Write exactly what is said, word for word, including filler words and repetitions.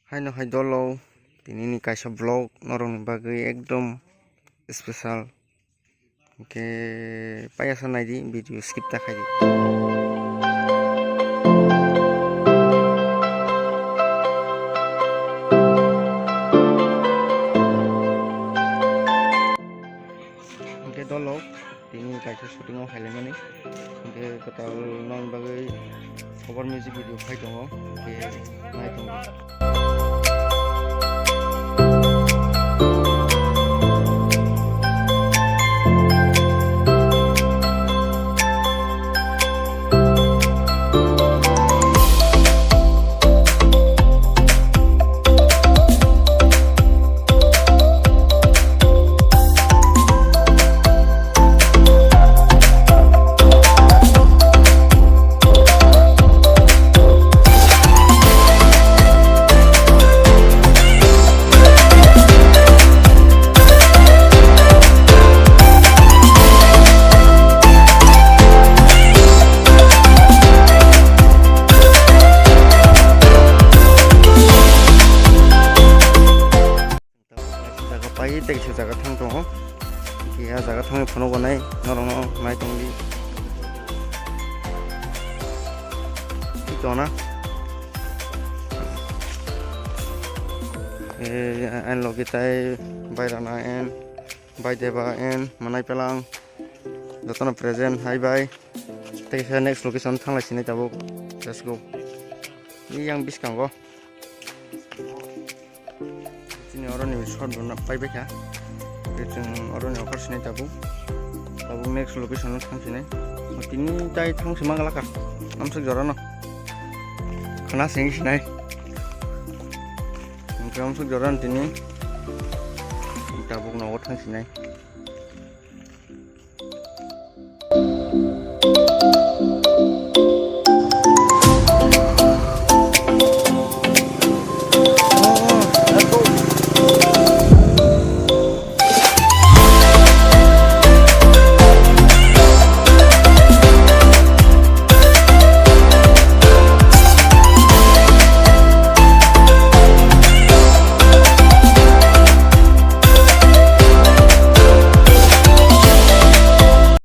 Haino hai dolo, tini ni kaisa vlog norokni bagwi ekdom special. Hwnkhe payasa naidi, video skip ta khaidi. Hwnkhe dolo, tini kaisa shooting o khailaimani. Hwnkhe kwtal nokni bagwi cover music video khai tongo. Hwnkhe nai tongo. Jaga pai tei kisa jaga thang tongo. Hwnkhe ah jaga thangwi phunuk gonai norokno nai tongdi. Tongna. Eh, ang logi tai bai rana en, bai deba en, manai pelang. Jotono present hai bai. Tei khe next location thanglai sinai tabuk. Let's go. Ni yang biskango. Chini oroni shot rwna pai baikha. Tei chwng oroni okar sinai tabuk. Tabuk next location o thang sinai. Tini tai thang sima galaka. Amsuk jorano. Khana sing sinai. Hwnkhe amsuk jorano tini. Tabuk nogo thang sinai.